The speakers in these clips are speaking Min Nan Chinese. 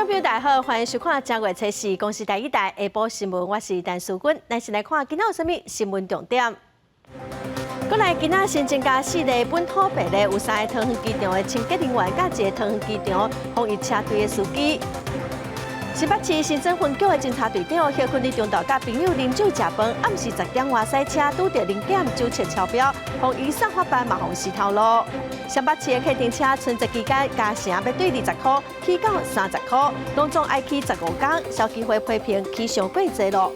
眾朋友大家好，歡迎收看正月初四公視第一台下晡新聞，我是陳淑君。咱先來看今仔有啥物新聞重點。國內今仔新增加四例本土病例，有三个桃園機場的清潔人員，佮一個桃園機場防疫車隊的司機。新北市新莊分局的偵查隊長歇睏佇中晝佮朋友啉酒食飯，暗時10點外駛車拄著臨檢酒測超標，予移送法辦嘛予死頭路。雙北市的客運車春節期間加成欲對20箍起到30箍，攏總愛起15工，消基會批評起傷過濟囉。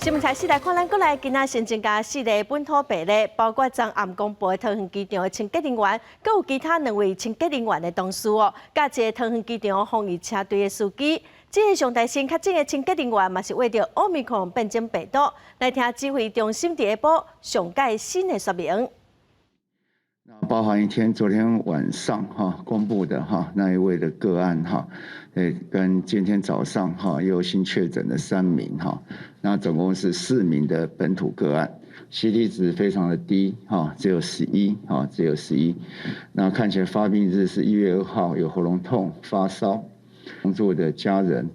新聞開始來看，咱國內今仔新增加四例本土病例，包括昨暗公布的桃園機場的清潔人員，閣有其他兩位清潔人員的同事哦，佮一个桃園機場防疫車隊的司機。這个上台新確診的清潔人員嘛是秽著奧密克戎變種病毒。來聽指揮中心佇下晡上蓋新的說明。包含一天昨天晚上哈公布的哈那一位的個案哈，跟今天早上哈又新確診的三名哈，那總共是四名的本土個案，CT 值非常的低哈，只有十一哈，只有十一。那看起來發病日是1月2號，有喉嚨痛、發燒，同住的家人。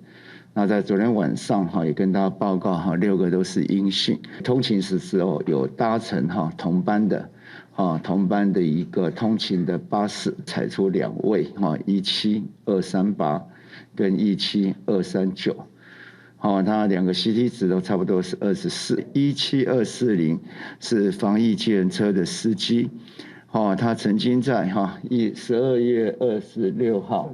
那在昨天晚上哈也跟大家報告哈，六個都是陰性。通勤時時候有搭乘哈同班的。啊，同班的一個通勤的巴士，採出兩位，哈，17238跟17239，好，他兩個 CT 值都差不多是24，17240是防疫計程車的司機，好，他曾經在哈12月26號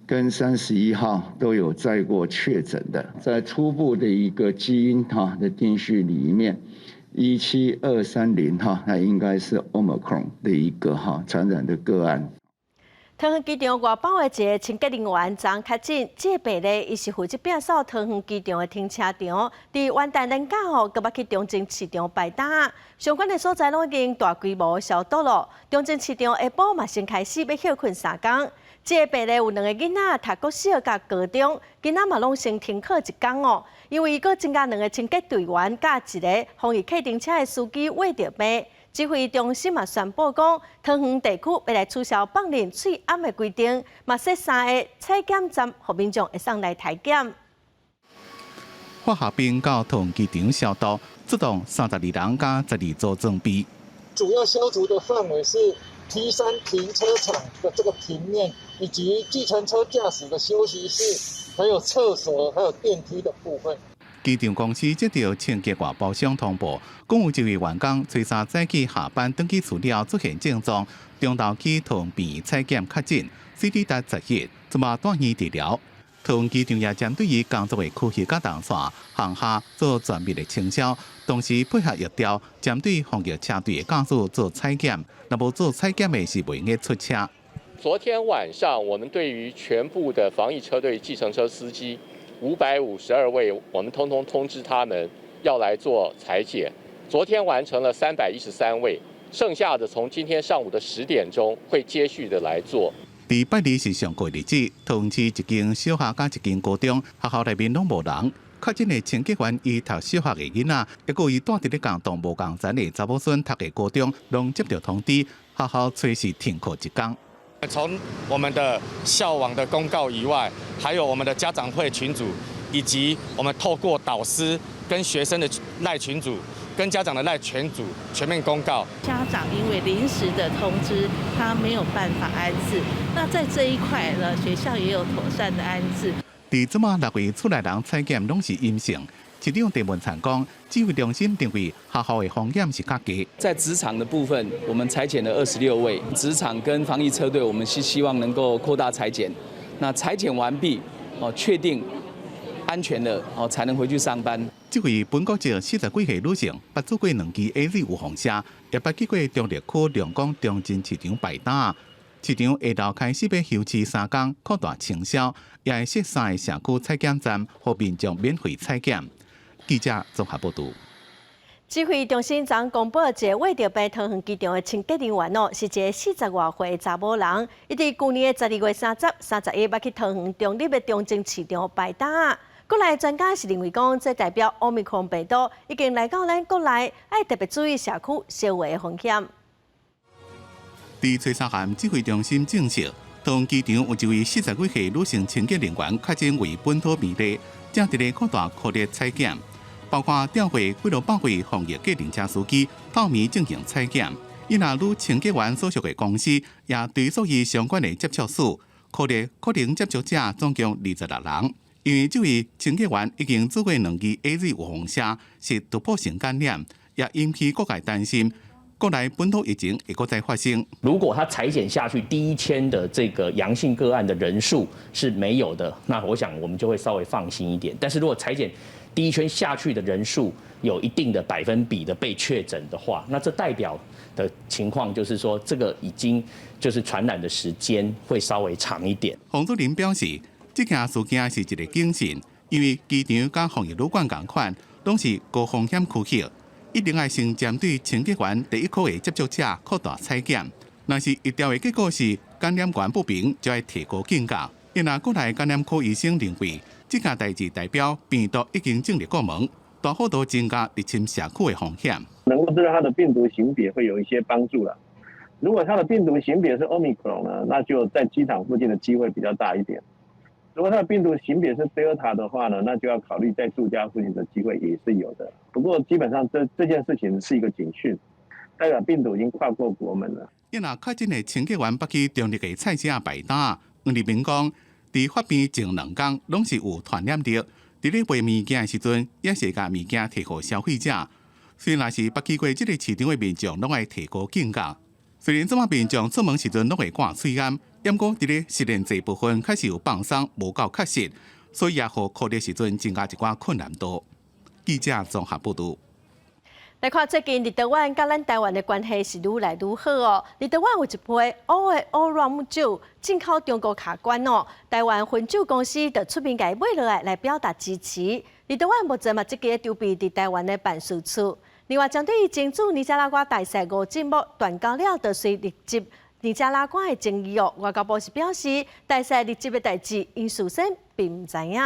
跟31號都有載過確診的，在初步的一個基因哈的定序裡面。17230哈，那應該是 Omicron 的一個哈傳染的個案。桃園機場外包的一个清潔人員昨確診，這个病例伊是負責摒掃桃園機場的停車場，佇元旦連假吼，閣捌去中正市場擺擔，相關的所在攏已經大規模消毒囉。中正市場下晡嘛先開始欲歇睏三工。這个病例有兩个囡仔讀國小佮高中，今仔嘛攏先停課一工哦，因為伊閣增加兩个清潔隊員佮一个防疫客運車的司機秽著病。指揮中心嘛宣布講，桃園地區欲來取消放任喙罨的規定，嘛設三个採檢站，予民眾會使來採檢。化學兵到桃園機場消毒，出動32人佮12組裝備。主要消毒的範圍是 T3停車場的這個平面，以及計程車駕駛的休息室，還有廁所，還有電梯的部分。機場公司接到清潔外包商通報，講有一位員工初三早起下班轉去厝了出現症狀，中晝去桃園醫院採檢確診，CT 值11，這馬住院治療。桃園機場也針對伊工作的區域佮動線，航廈做全面的清消，同時配合疫調，針對防疫車隊的駕駛做採檢，若無做採檢的是袂用出車。昨天晚上，我們對於全部的防疫車隊、計程車司機552位，我們通通通知他們要來做採檢。昨天完成了313位，剩下的從今天上午的10點鐘會接續的來做。佇拜二是上課日子，桃園市一間小學佮一間高中學校內面攏無人。確診的清潔員伊讀小學的囡仔，抑閣伊蹛佇咧仝棟無仝層的查某孫讀的高中，攏接到通知，學校隨時停課一工。從我們的校網的公告以外，還有我們的家長會群組，以及我們透過導師跟學生的 LINE 群組，跟家長的 LINE 群組全面公告。家長因為臨時的通知，他沒有辦法安置。那在這一塊呢，學校也有妥善的安置。佇這馬六位厝內人採檢攏是陰性。市長鄭文燦講，指揮中心認為學校的風險是較低。在職場的部分，我們採檢了26位，職場跟防疫車隊，我們是希望能夠擴大採檢。那採檢完畢，哦，確定安全了，哦，才能回去上班。這位本國籍40幾歲女性，捌做過兩劑 AZ 預防射，也捌去過中壢區龍岡中正市場擺擔。市場下晝開始欲休市三工，擴大清消，也會設三个社區採檢站，予民眾免費採檢。記者綜合報導。指揮中心昨公布一个秽著病桃園機場的清潔人員哦，是一个40外歲的查某人，伊佇舊年的12月30、31捌去桃園中壢的中正市場擺擔。國內專家是認為講，這代表奧密克戎病毒已經來到咱國內，愛特別注意社區相話的風險。佇初三函指揮中心證實，桃園機場有一位40幾歲女性清潔人員確診為本土病例，正佇咧擴大擴力採檢，包括調回幾落百位防疫計程車司機透暝進行採檢。伊若女清潔員所屬的公司也追溯伊相關的接觸史，確認可能接觸者總共26人。因為這位清潔員已經做過兩劑 AZ 預防射，是突破性感染，也引起各界擔心，國內本土疫情會閣再發生。如果他採檢下去第一簽的這個陽性個案的人數是沒有的，那我想我們就會稍微放心一點。但是如果採檢第一圈下去的人數有一定的百分比的被確診的話，那這代表的情況就是說，這個已經就是傳染的時間會稍微長一點。洪主任表示，這件事件是一個警訊，因為機場佮防疫旅館仝款，攏是高風險區域，一定愛先針對清潔員第一個的接觸者擴大採檢。若是疫調的結果是感染源不明，就愛提高警覺。因為國內感染科醫生認為，這件代誌代表病毒已經進入國門，大幅度增加入侵社區的風險。能夠知道它的病毒型別會有一些幫助啦。如果它的病毒型別是 Omicron 呢，那就在機場附近的機會比較大一點。如果它的病毒型別是 Delta 的話呢，那就要考慮在住家附近的機會也是有的。不過基本上這件事情是一個警訊，代表病毒已經跨過國門了。因若確診的清潔員北去中壢的菜市仔擺檔，黃立明講，佇發病前2工攏是有傳染力，佇咧賣物件的時陣，也是共物件提予消費者。雖然是捌去過這個市場的民眾，攏愛提高警覺。雖然這馬民眾出門時陣攏會掛喙罨，毋過佇咧實聯制部分確實有放鬆，無夠確實，所以也予擴力時陣增加一寡困難度。記者綜合報導。來看最近立陶宛佮咱台灣的關係是愈來愈好哦。立陶宛有一批烏的烏朗姆酒進口中國卡關哦，台灣汾酒公司就出面共伊買落來，來表達支持。立陶宛目前嘛積極籌備佇台灣的辦事處。另外，針對前駐尼加拉瓜大使吳進木斷交了，就隨離職尼加拉瓜的爭議哦，外交部是表示，大使離職的代誌，𪜶事先並毋知影。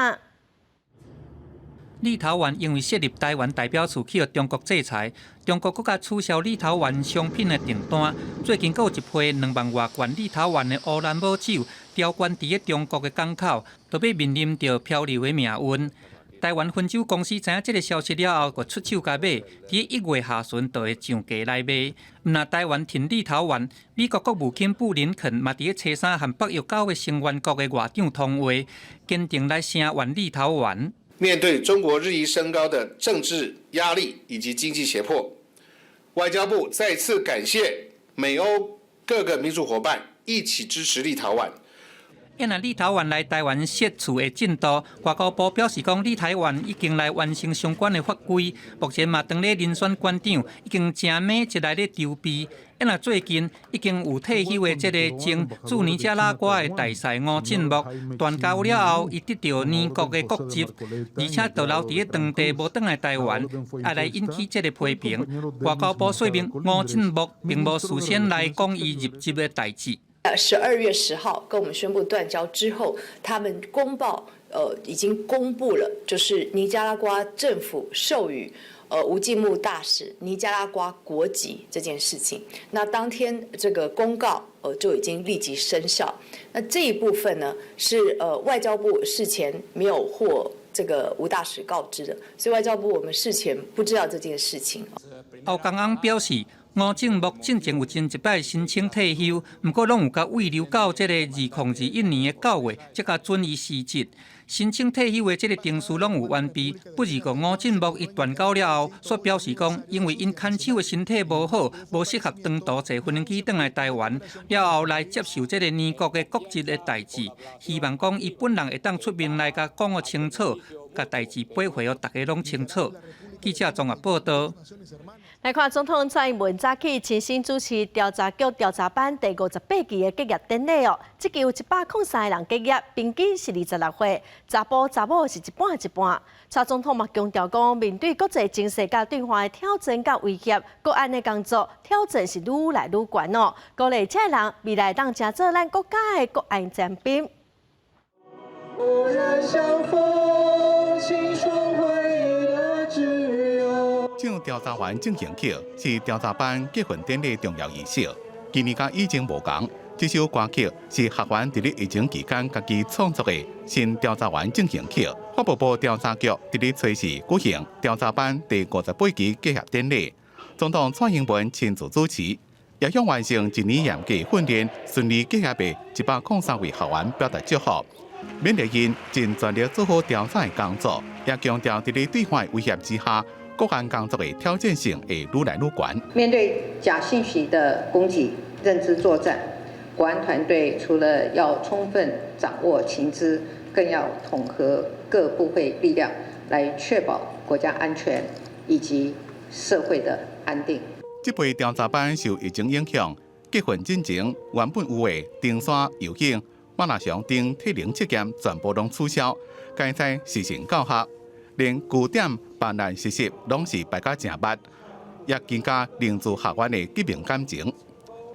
立陶宛因為設立台灣代表處去予中國制裁，中國閣共取消立陶宛商品的訂單。最近閣有一批2萬外罐立陶宛的烏蘭姆酒調關佇咧中國的港口，都欲面臨著漂流的命運。台灣汾酒公司知影這个消息了後，就出手共買，佇1月下旬就會上架來賣。毋但台灣挺立陶宛，美國國務卿布林肯嘛佇咧初三和北約九个成員國的外長通話，堅定來聲援立陶宛。面對中國日益升高的政治壓力以及經濟脅迫，外交部再次感謝美歐各個民主夥伴一起支持立陶宛。因為立陶宛來台灣設處的進度，外交部表示講，立陶宛已經來完成相關的法規，目前嘛當咧遴選館長，已經誠密一來咧籌備。因為最近已經有退休的這个前駐尼加拉瓜的大使吳進木斷交了後，伊得著尼國的國籍，而且就留佇咧當地無轉來台灣，也來引起這个批評。外交部說明，吳進木並無事先來講伊入職的代誌。 12月10號跟我們宣布斷交之後，他們公報，已經公布了，就是尼加拉瓜政府授予吳進木大使尼加拉瓜國籍這件事情。那當天這個公告，就已經立即生效。那這一部分呢，是外交部事前沒有獲這個吳大使告知的，所以外交部我們事前不知道這件事情。歐江安表示，吳進木進前有真濟擺申請退休，毋過攏有共預留到這个2021年的9月，才共准伊辭職。申請退休的這个程序攏有完備，不是講吳進木伊斷交了後，煞表示講，因為𪜶牽手的身體無好，無適合長途坐飛機轉來台灣，了後來接受這个尼國的國籍的代誌，希望講伊本人會當出面來共講予清楚，共代誌掰回予逐家攏清楚。記者綜合報道。來看總統蔡英文早起親身主持調查局調查班第58期的結業典禮哦。這期有103個人結業，平均是26歲，查埔查某是一半一半。蔡總統嘛強調講，面對國際情勢佮對華的挑戰佮威脅，國安的工作挑戰是愈來愈懸哦。鼓勵這个人未來當成做咱國家的國安尖兵。相逢，清爽回憶的自由。唱調查員進行曲是調查班結訓典禮重要儀式。今年佮以前無仝，這首歌曲是學員佇咧疫情期間家己創作的新調查員進行曲。法務部調查局佇咧初四舉行調查班第58期結業典禮，總統蔡英文親自主持，也向完成一年嚴格訓練、順利結業的103位學員表達祝福，勉勵𪜶盡全力做好調查的工作，也強調佇咧對岸威脅之下，國安工作的挑戰性會愈來愈懸。面對假信息的攻擊、認知作戰，國安團隊除了要充分掌握情資，更要統合各部會力量，來確保國家安全以及社會的安定。這批調查班受疫情影響，結訓進前原本有的登山、游泳、馬拉松等體能測驗全部攏取消，改採視訊教學，連據點辦案實習攏是排甲誠密，也增加凝聚學員的革命感情。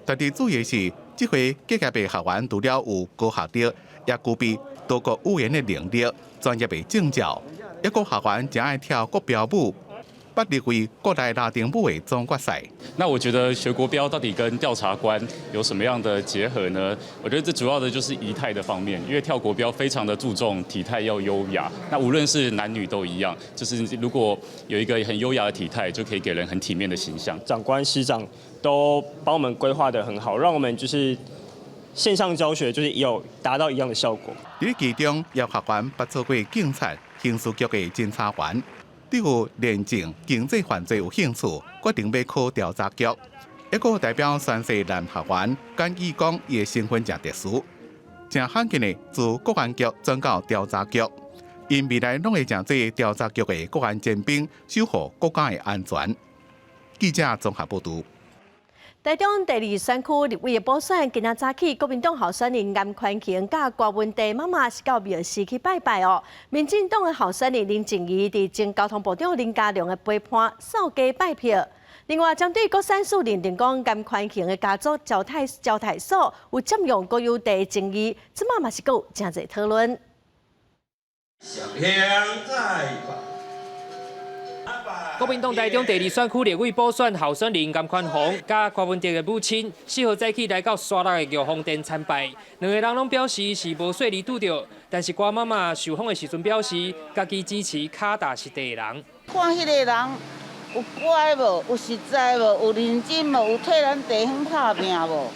特別注意的是，這回結業的學員除了有高學歷，也具備多國語言的能力、專業的證照，抑閣學員誠愛跳國標舞，捌入圍國內拉丁舞的總決賽。那我覺得學國標到底跟調查官有什麼樣的結合呢？我覺得最主要的就是儀態的方面，因為跳國標非常的注重體態要優雅，那無論是男女都一樣，就是如果有一個很優雅的體態，就可以給人很體面的形象。長官師長都幫我們規劃得很好，讓我們就是線上教學就是有達到一樣的效果。佇其中，有學員捌做過警察、刑事局的偵查員，對有廉政、經濟犯罪有興趣，決定欲考調查局。一個代表宣誓男學員簡義講，伊的身份誠特殊，誠罕見的自國安局轉到調查局，𪜶未來攏會成做調查局的國安尖兵，守護國家的安全。記者綜合報導。台中第二選區立委的補選，今仔早起，國民黨候選人顏寬恆佮郭文帝媽媽是到廟寺去拜拜哦。民進黨的候選人林靜儀佇前交通部長林佳龍的陪伴掃街拜票。另外，針對國產署認定講顏寬恆的家族招待招待所有佔用國有地爭議，這馬嘛是閣有誠濟討論。現在。國民黨台中第二選區立委補選候選人顏寬恆佮郭文哲的母親，4號早起來到沙鹿的玉鳳殿參拜，兩个人攏表示是無細膩拄著，但是郭媽媽受訪的時陣表示，家己支持跤踏實地的人。看彼个人有乖無，有實在無，有認真無，有替咱地方拍拚無？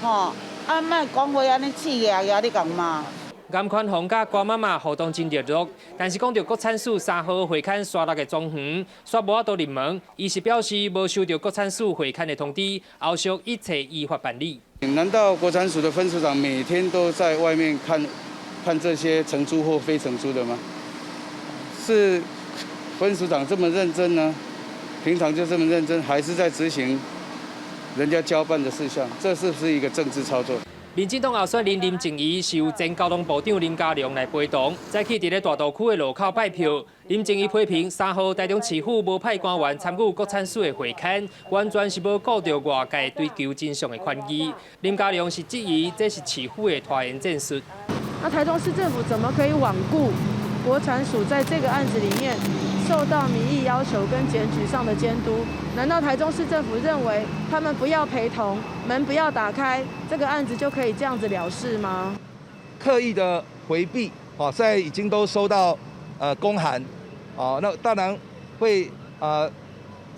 吼，啊，莫講話按呢刺額額，你共罵。顏寬恆佮郭媽媽互動真熱絡，但是講著國產署3號會勘沙鹿的莊園，煞無法度入門。伊是表示無收著國產署會勘的通知，後續一切依法辦理。難道國產署的分署長每天都在外面看看這些承租或非承租的嗎？是分署長這麼認真呢？平常就這麼認真，還是在執行人家交辦的事項？這是不是一個政治操作？民進黨候選人林靜儀是由前交通部長林佳龍來陪同，早起佇咧大肚區的路口拜票。林靜儀批評3號台中市府無派官員參與國產署的會勘，完全是無顧著外界追求真相的權益。林佳龍是質疑這是市府的拖延戰術。那台中市政府怎麼可以罔顧國產署在這個案子裡面受到民意要求跟檢舉上的監督？難道台中市政府認為他們不要陪同，門不要打開，這個案子就可以這樣子了事嗎？刻意的迴避，哦，現在已經都收到公函，哦，那當然會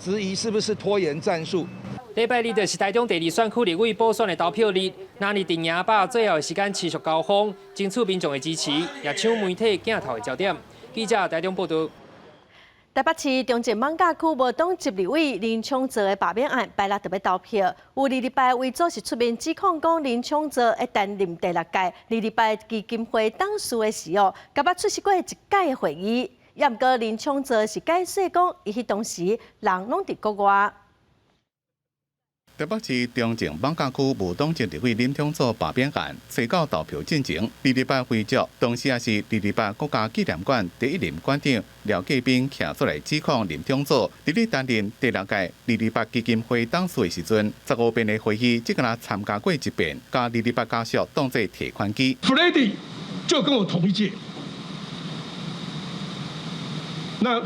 質疑是不是拖延戰術。禮拜二就是台中第二選區立委補選的投票日，若爾陣營把最後的時間持續交鋒，爭取民眾的支持，也搶媒體鏡頭的焦點。記者台中報導。台北市中正艋舺區無黨籍立委林昶佐的罷免案，拜六就欲投票。有二二八遺族是出面指控講林昶佐會擔任第六屆二二八基金會董事的時候，敢捌出席過一屆的會議。也毋過林昶佐是解釋講，伊彼當時人攏佇國外。台北市中正艋舺區無黨籍立委林昶佐罷免案，初九投票進前，二二八遺族，同時也是二二八國家紀念館第一任館長廖繼斌徛出來指控林昶佐，佇咧擔任第六屆二二八基金會董事的時陣，15遍的會議只敢若參加過一遍，共二二八家屬當做提款機。 Freddy 就跟我同一屆，那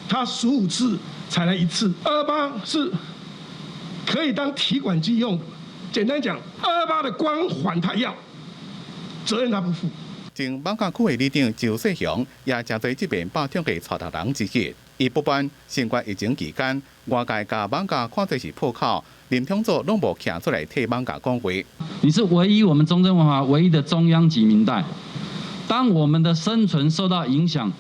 他15次才來一次，228是可以當提款機用的，簡單講，二二八的光環他要，責任他不負。前艋舺區的里長周世雄也成做這遍罷通的帶頭人之一。伊不滿新冠疫情期間，外界共艋舺看做是破口，林昶佐攏無徛出來替艋舺講話。你是唯一我們中正萬華唯一的中央級民代，當我們的生存受到影響，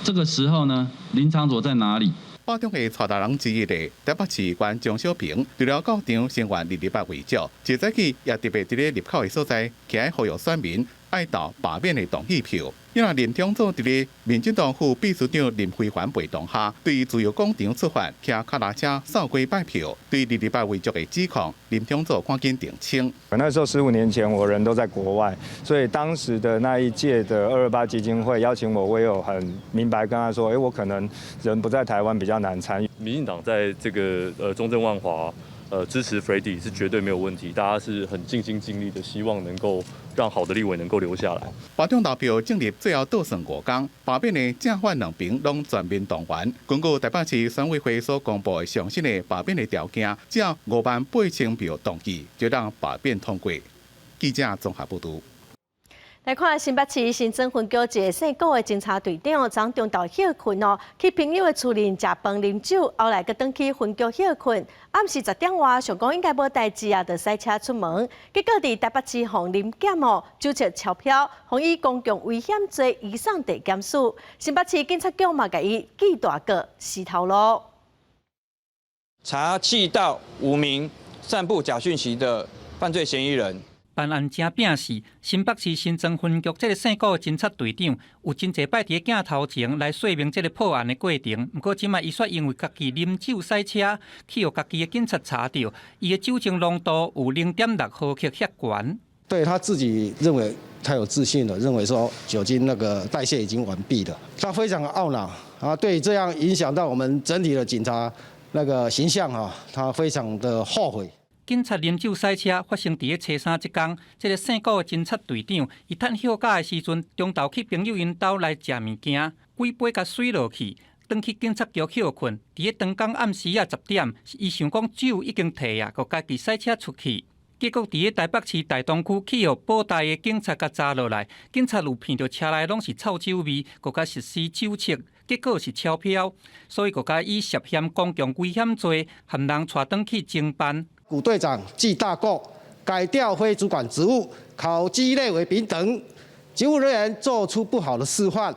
這個時候呢，林昶佐在哪裡？罷通的帶頭人之一的台北市議員鍾小平，除了到場聲援228遺族，一早起也特別佇咧入口的所在，徛咧呼籲選民愛投罷免的同意票。因為林昶佐佇咧民進黨副秘書長林飛帆陪同下，對自由廣場出發，騎腳踏車掃街拜票。對228遺族的指控，林昶佐趕緊澄清。那時候15年前，我人都在國外，所以當時的那一屆的二二八基金會邀請我，我有很明白跟他說，哎，我可能人不在台灣，比較難參與。民進黨在這個中正萬華支持 Freddy 是絕對沒有問題，大家是很盡心盡力的，希望能夠讓好的立委能夠留下來。罷通投票進入最後倒算5工，罷免的正反兩邊攏全面動員。根據台北市選委會所公布的上新的罷免的條件，只要5萬8千票同意，就讓罷免通過。記者綜合報導。來看新北市新莊分局一个姓顧的偵查隊長，昨中晝歇睏哦，去朋友的厝裡食飯啉酒，後來閣轉去分局歇睏。暗時10點外，想講應該無代誌啊，就駛車出門。結果佇台北市予臨檢哦，酒測超標，予以公共危險罪移送地檢署。新北市警察局嘛，共伊記大過死頭路。查緝到5名散布假訊息的犯罪嫌疑人。辦案正拚勢，新北市新莊分局這个姓顧的偵察隊長，有真濟擺佇咧鏡頭前來說明這个破案的過程。毋過這擺伊煞因為家己啉酒駛車，去予家己的警察查著，伊的酒精濃度有0.6毫克遐懸。對他自己認為太有自信了，認為說酒精那個代謝已經完畢了，他非常的懊惱啊！對這樣影響到我們整體的警察那個形象啊，他非常的後悔。警察啉酒駛車發生佇咧初三這工，這个姓顧的偵察隊長，伊趁歇假的時陣，中晝去朋友𪜶兜來食物件，幾杯共媠落去，轉去警察局歇睏。佇咧當工暗時仔10點，伊想講酒已經退啊，閣家己駛車出去。結果佇咧台北市大東區去予布袋的警察共查落來，警察有聞著車內攏是臭酒味，閣共實施酒測，結果是超標，所以閣共以涉嫌公共危險罪，含人帶轉去偵辦。古隊長記大過，改調非主管職務，考績列為丙等，警務人員做出不好的示範，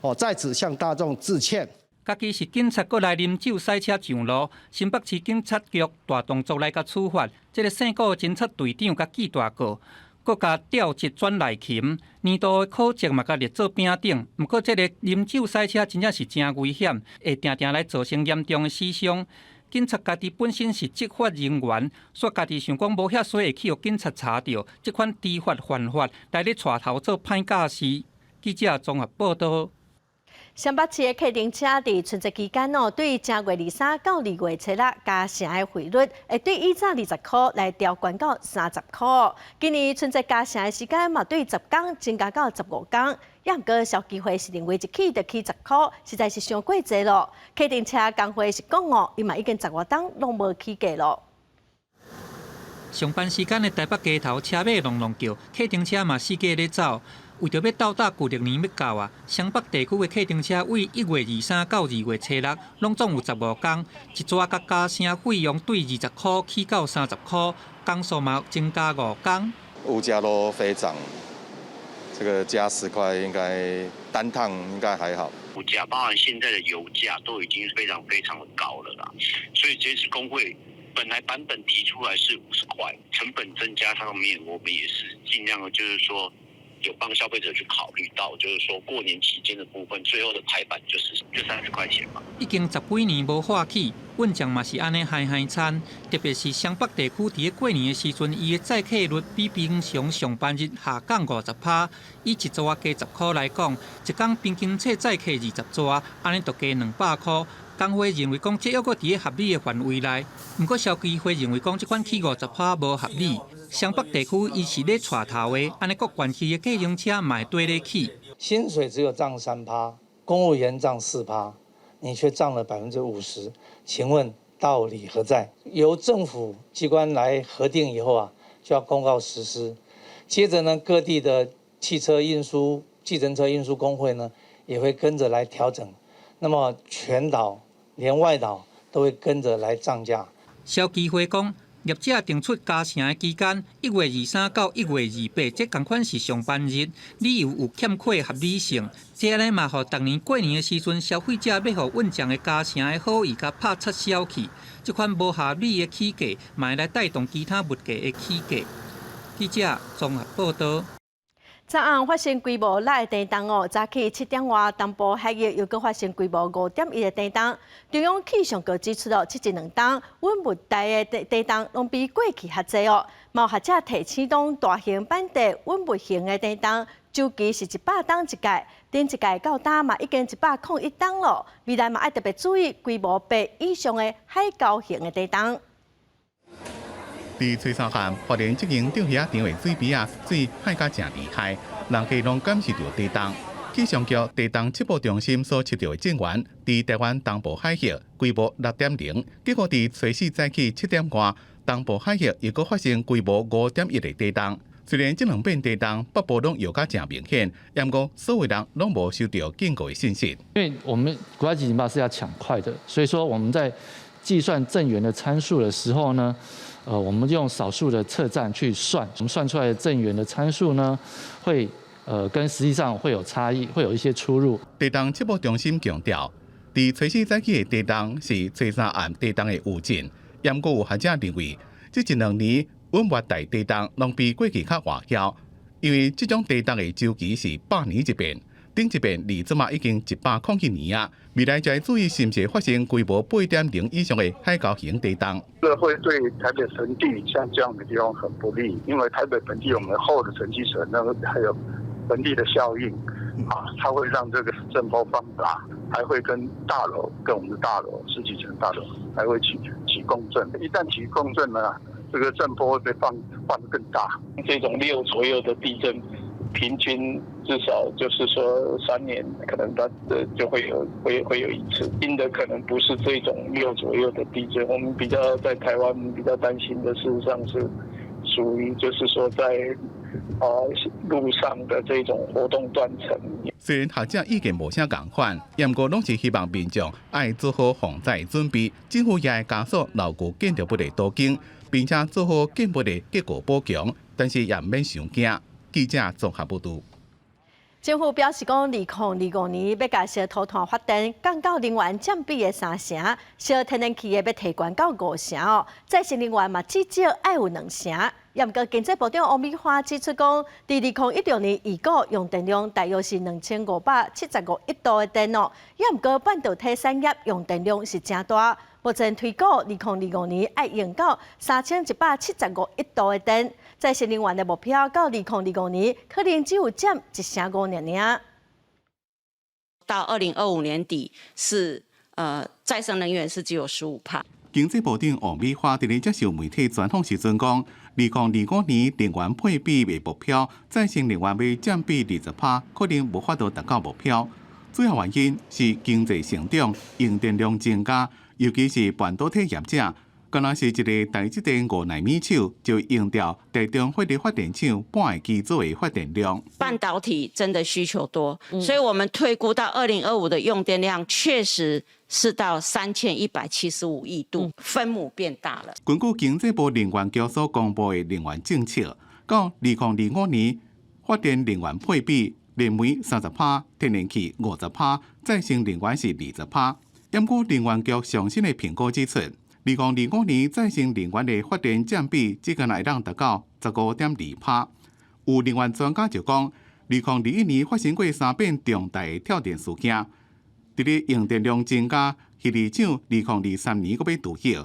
我在此向大眾致歉。家己是警察，閣來啉酒駛車上路，新北市警察局大動作來共處罰，這个姓顧的偵察隊長共記大過，閣共調職轉內勤，年度的考績嘛共列做丙等。毋過這个啉酒駛車真正是誠危險，會定定來造成嚴重的死傷。警察家己本身是執法人員，煞家己想講無遐衰會去予警察查著，這款知法犯法，來咧帶頭做歹教示。記者綜合報道。雙北市的客運車佇春節期間哦，對正月23到2月初6加城的費率，會對以早20箍來調懸到30箍。今年春節加城的時間嘛，對10工增加到15工。也毋過消基會是認為一起就起10箍，實在是傷過濟咯。客運車工會是講哦，伊嘛已經十外冬攏無起價咯。上班時間的台北街頭車馬隆隆叫，客運車嘛四界咧走。為著欲鬥搭舊曆年欲到啊，雙北地區的客運車對1月23到2月初6，攏總有15工，一逝共加城費用對20箍起到30箍，工數嘛增加5工。物價都飛漲，這個加10塊應該單趟應該還好。物價包含現在的油價都已經非常非常的高了啦，所以這次工會本來版本提出來是50塊，成本增加上面，我們也是盡量就是說有幫消費者去考慮到，就是說過年期間的部分，最後的拍板就是就30塊錢嘛。已經十幾年無喊起，運價嘛是按呢害害慘。特別是雙北地區佇咧過年的時陣，伊的載客率比平常上班日下降50%。以一逝加10箍來講，一工平均冊載客20逝，按呢就加200箍。工會認為講，這猶閣佇咧合理的範圍內。毋過消基會認為講，這款起50%無合理。雙北地區伊是咧帶頭的，按呢各縣市的計程車嘛會綴咧起。薪水只有漲3趴，公務員漲4趴，你卻漲了50%，請問道理何在？由政府機關來核定以後啊，就要公告實施。接着呢，各地的汽車運輸、計程車運輸工會呢，也會跟着來調整。那麼全島連外島都會跟着來漲價。消基會講，業者定出加成的期間，1月23到1月28，這仝款是上班日，理由有欠缺合理性。這按呢嘛，予逐年過年的時陣，消費者欲予穩將的加成的好意，共拍撤銷去。這款無合理的起價，嘛會來帶動其他物價的起價。記者綜合報道。昨暗發生規模六的地動哦，早起7點外，東部海域又閣發生規模5.1的地動。中央氣象局指出哦，這一兩冬溫熱帶的地地動攏比過去較濟哦。嘛有學者提醒講，大型板塊溫熱型的地動週期是100冬一屆，頂一屆到今嘛已經101冬咯。未來嘛愛特別注意規模8以上的海溝型的地動。佇吹沙縣花蓮這間釣魚仔場的水邊仔，水海甲誠厲害，人家攏感受著地動。氣象局地動測報中心所測著的震源，佇台灣東部海域規模6.0，結果佇初四早起7點外，東部海域又閣發生規模5.1的地動。雖然這兩擺地動北部攏搖甲誠明顯，毋過所有人攏無收著警告的信息。因為我們國家級警報是要搶快的，所以說我們在計算震源的參數的時候呢，我們用少數的測站去算，我們算出來的震源的參數呢，會跟實際上會有差異，會有一些出入。地動測報中心強調，佇初四早起的地動是初三暗地動的餘震，毋過有學者認為，這一兩年溫熱帶地動攏比過去較活躍，因為這種地動的週期是百年一變。頂一遍離這馬已經101年啊！未來就愛注意是毋是發生規模8.0以上的海溝型地動。這會對台北盆地像這樣的地方很不利，因為台北盆地我們厚的沉積層，那個還有盆地的效應，啊，它會讓這個震波放大，還會跟大樓、跟我們的大樓十幾層大樓還會起起共振。一旦起共振呢，這個震波會被放放得更大。這種6左右的地震，平均至少就是說3年，可能它的就會有會會有一次。新的可能不是這種6左右的地震，我們比較在台灣比較擔心的，事實上是屬於就是說在陸上的這種活動斷層。雖然學者意見無啥仝款，毋過攏是希望民眾愛做好防災準備，政府也愛加速老舊建築物的都更，並且做好建物的結構補強，但是也毋免傷驚。記者綜合報導。政府表示講，2025年欲共燒塗炭發電降到能源佔比的三成，燒天然氣的欲提懸到五成哦。再生能源嘛，至少愛有兩成。毋過經濟部長王美花指出講，佇2016年預估用電量大約是2575億度的電哦。毋過半導體產業用電量是誠大，目前推估2025年愛用到3175億度的電。再生能源的目標到2025年可能只有佔1.5%爾爾。到2025年底是再生能源是只有15趴。經濟部長王美花佇咧接受媒體專訪時陣講，2025年能源配比的目標，再生能源欲佔比20趴，可能無法度達到目標。主要原因是經濟成長、用電量增加，尤其是半導體業者，敢若是一个台積電5納米廠就用掉台中火力發電廠半个機組的發電量。半導體真的需求多，所以我們推估到2025的用電量確實是到3175億度，分母變大了。根據經濟部能源局所公布的能源政策，到2025年發電能源配比，燃煤30趴，天然氣50趴，再生能源是20趴。毋過能源局上新的評估指出，2025年再生能源的發電佔比只敢若會當達到15.2趴。有能源專家就講，2021年發生過三遍重大跳電事件，佇咧用電量增加，核電廠2023年閣欲除役，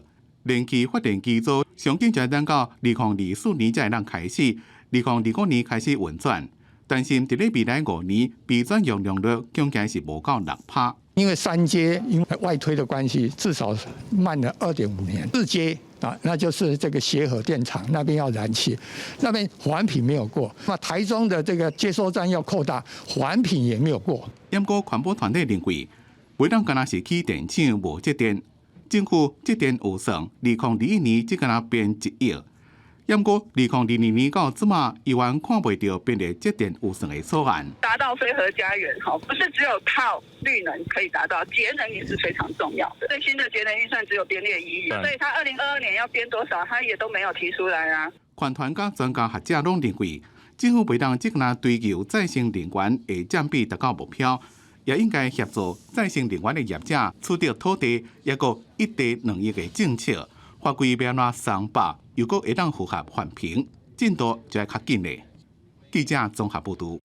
燃氣發電機組上緊才等到2024年才會當開始，2025年開始運轉。但是佇咧未來5年，備轉容量率恐驚是無夠6趴。因為三階因為外推的關係，至少慢了2.5年。四階啊，那就是這個協和電廠那邊要燃氣，那邊環評沒有過。那台中的這個接收站要擴大，環評也沒有過。毋過環保團體認為，袂當干焦是起電廠無節電，政府節電預算，2021年只敢若編1億，毋過2022年到這馬，依然看袂著編列節電預算的草案。達到非核家園，吼，不是只有靠綠能可以達到，節能也是非常重要的。最新的節能預算只有編列1億，所以他2022年要編多少，他也都沒有提出來啊。環團佮專家學者攏認為，政府袂當只干焦追求再生能源的佔比達到目標，也應該協助再生能源的業者取得土地，抑閣一地兩用的政策，法規欲按怎鬆綁，又閣會當符合環評，進度就會較緊咧。記者綜合報導。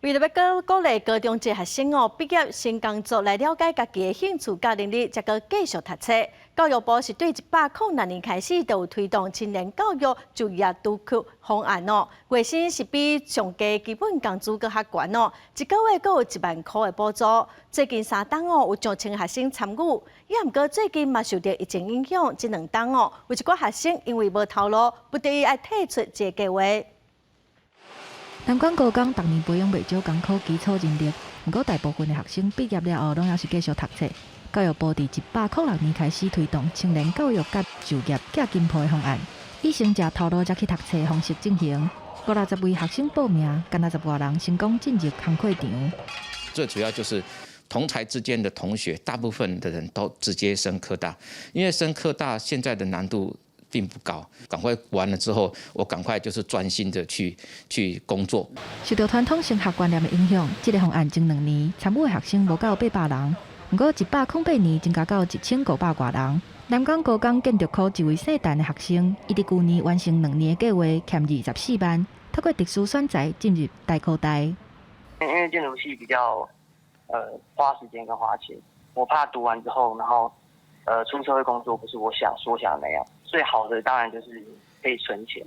為著欲閣鼓勵高中職學生哦畢業先工作來了解家己的興趣佮能力，才閣繼續讀冊。教育部是對106年開始就有推動青年教育就業督導方案哦，月薪是比上低基本工資閣較懸哦，一個月閣有1萬箍的補助。最近三冬哦有上千學生參與，也毋過最近嘛受著疫情影響，這兩冬哦有一寡學生因為無頭路，不得已愛退出這個計劃。南港高工逐年培養袂少工科基礎人力，毋過大部分的學生畢業了後，攏猶是繼續讀冊。教育部佇106年開始推動青年教育佮就業寄金鋪的方案，以先食頭路才去讀冊方式進行。五六十位學生報名，干焦十外人成功進入工課場。最主要就是同儕之間的同學，大部分的人都直接升科大，因為升科大現在的難度並不高，趕快完了之後，我趕快就是專心的去工作。受著傳統升學觀念的影響，這個方案前2年參與的學生無到800人，毋過108年增加到1500外人。南港高工建築科一位姓陳的學生，伊佇舊年完成兩年的計劃，欠24萬，透過特殊選才進入台科大。因為建築系比較花時間跟花錢，我怕讀完之後，然後出社會工作不是我想所想的那樣。最好的當然就是可以存錢。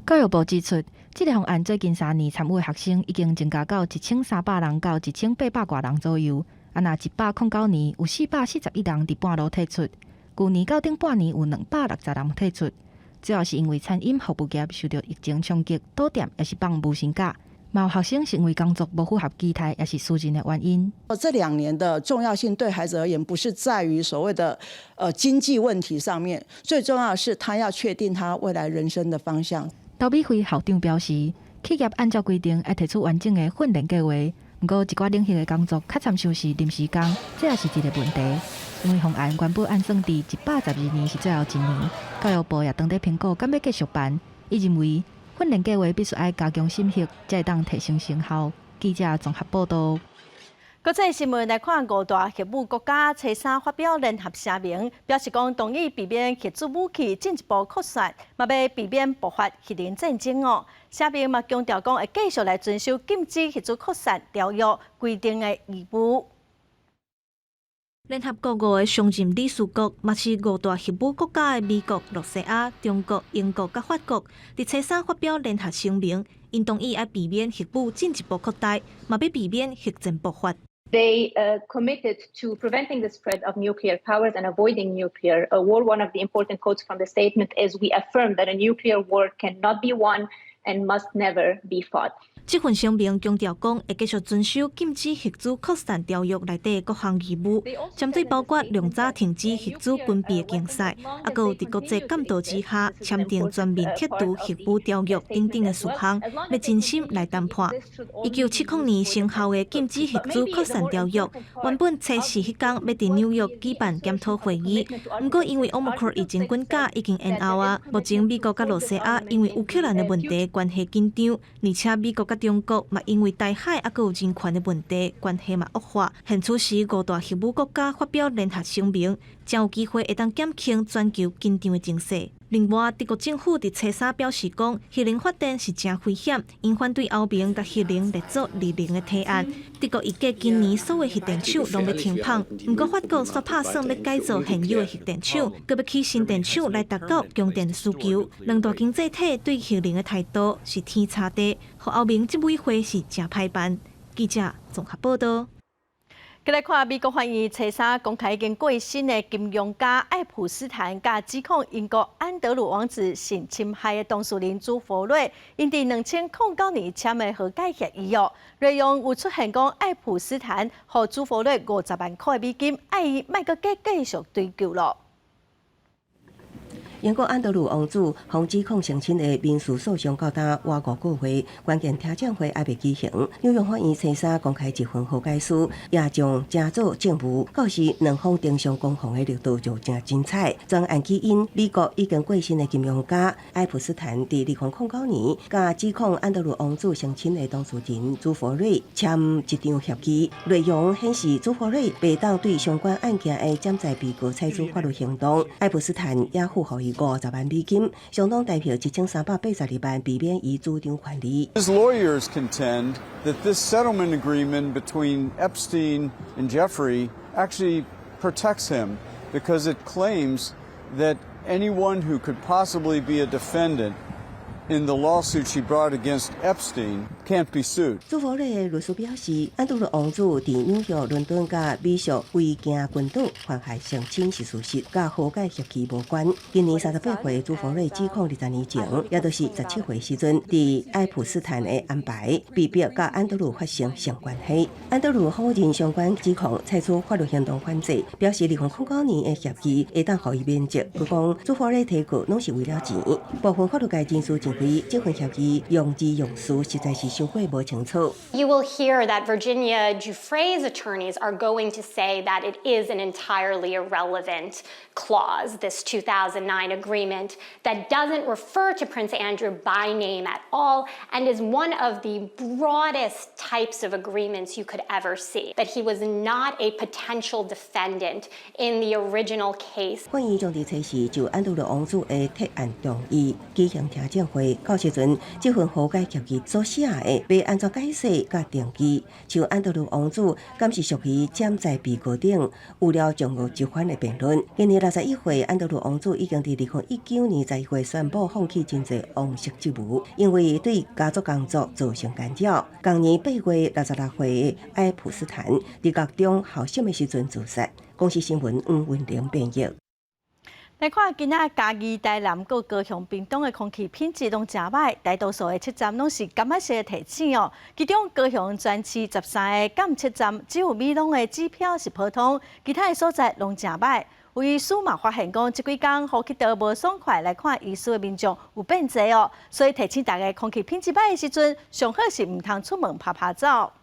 教育部指出，這個方案最近3年參與的學生已經增加到1300人到1800外人左右。啊，若109年有441人佇半路退出，舊年到頂半年有260人退出，主要是因為餐飲服務業受著疫情衝擊，倒店抑是放無薪假。嘛有學生是因為工作無符合期待，抑是私人的原因。這2年的重要性對孩子而言，不是在於所謂的經濟問題上面，最重要的是他要確定他未來人生的方向。劉美惠校長表示，企業按照規定愛提出完整的訓練計劃，毋過一寡領域的工作較參像是臨時工，這也是一個問題。因為方案原本按算佇112年是最後一年，教育部也當咧評估，敢欲繼續辦。伊認為，訓練計劃必須愛加強審核，才會當提升成效。記者綜合報導。國際新聞來看，五大核武國家初三發表聯合聲明，表示講同意避免核子武器進一步擴散，嘛欲避免爆發核能戰爭哦。聲明嘛強調講會繼續來遵守禁止核子擴散條約規定的義務。聯合國五个常任理事國，嘛是五大核武國家的美國、露西亞、中國、英國佮法國，佇初三發表聯合聲明，𪜶同意愛避免核武進一步擴大，嘛欲避免核戰爆發。 They committed to preventing the spread of nuclear powers and avoiding nuclear war. One of the important quotes from the statement is, "We affirm that a nuclear war cannot be won and must never be fought." 這份聲明強調講，會繼續遵守禁止核子擴散條約內底各項義務，針對包括量子停止核子軍備競賽，抑閣有佇國際監督之下簽訂全面撤除核武條約等等的事項，欲真心來談判。1970年生效的禁止核子擴散條約，原本初四彼工欲佇紐約舉辦檢討會議，毋過因為奧密克戎疫情滾價已經延後啊。目前美國佮露西亞因為烏克蘭的問題關係緊張，而且美國佮中國嘛因為台海抑閣有人權的問題，關係嘛惡化。現此時五大核武國家發表聯合聲明，才有機會會當減輕全球緊張的情勢。另外，德國政府佇初三表示講，核能發電是誠危險，𪜶反對歐盟共核能列做綠能的提案。德國預計今年所有核電廠攏欲停麭，毋過法國煞拍算欲改造現有的核電廠，閣欲起新電廠來達到供電需求。兩大經濟體對核能的態度是天差地，予歐盟執委會是誠歹辦。記者綜合報導。閣來看美國法院初三公開已經過身的金融家愛普斯坦，佮指控英國安德魯王子性侵害的當事人朱佛瑞，𪜶佇2009年簽的和解協議哦，內容有出現講愛普斯坦予朱佛瑞50萬箍的美金，愛伊莫閣繼續追究囉。英國安德魯王子予指控性侵的民事訴訟到今倚5個月，關鍵聽證會猶未舉行。紐約法院星期三公開一份和解書，也將成做證物。到時兩方登上攻防的力度就誠精彩。全案起因，美國已經過身的金融家愛普斯坦佇2009年，共指控安德魯王子性侵的當事人朱佛瑞簽一張協議，內容顯示朱佛瑞袂當對相關案件的潛在被告採取法律行動。愛普斯坦也付予伊50萬美金，相當台幣1382萬，避免伊主張權利。 His lawyers contend that this settlement agreement between Epstein and Jeffrey actually protects him because it claims that anyone who could possibly be a defendant in the lawsuit she brought against Epstein can't be sued. 朱佛瑞的律師表示，安德魯王子佇紐約、倫敦佮美屬維京群島犯下性侵是事實，佮和解協議無關。今年38歲，朱佛瑞指控20年前，也就是17歲時陣，佇愛普斯坦的安排，被迫佮安德魯發生性關係。安德魯否認相關指控，採取法律行動反制，表示2009年的協議會當予伊免責。閣講朱佛瑞提告攏是為了錢。部分法律界人士認為，這份協議用字用詞實在是傷過無清楚。 You will hear that Virginia Giuffre's attorneys are going to say that it is an entirely irrelevant clause, this 2009 agreement that doesn't refer to Prince Andrew by name at all and is one of the broadest types of agreements you could ever see, that he was not a potential defendant in the original case. 法院將佇初四就安德魯王子的提案動議舉行聽證會，到時陣這份和解協議所寫的欲按怎解釋佮定義，像安德魯王子敢是屬於潛在被告等，有了重要一番的辯論。今年61歲，安德魯王子已經佇2019年11月宣布放棄真濟王室職務，因為對家族工作造成干擾。同年8月，66歲的愛普斯坦佇獄中候審的時陣自殺。公視新聞黃文玲編譯。來看今仔嘉義、台南、閣高雄、屏東的空氣品質攏誠䆀，大多數的測站攏是柑仔色的提醒哦。其中高雄全市13個監測站只有美濃的指標是普通，其他的所在攏誠䆀。有醫師嘛發現講，這幾工呼吸道無爽快來看醫師的民眾有變濟哦，所以提醒大家空氣品質䆀的時陣，上好是毋通出門趴趴走。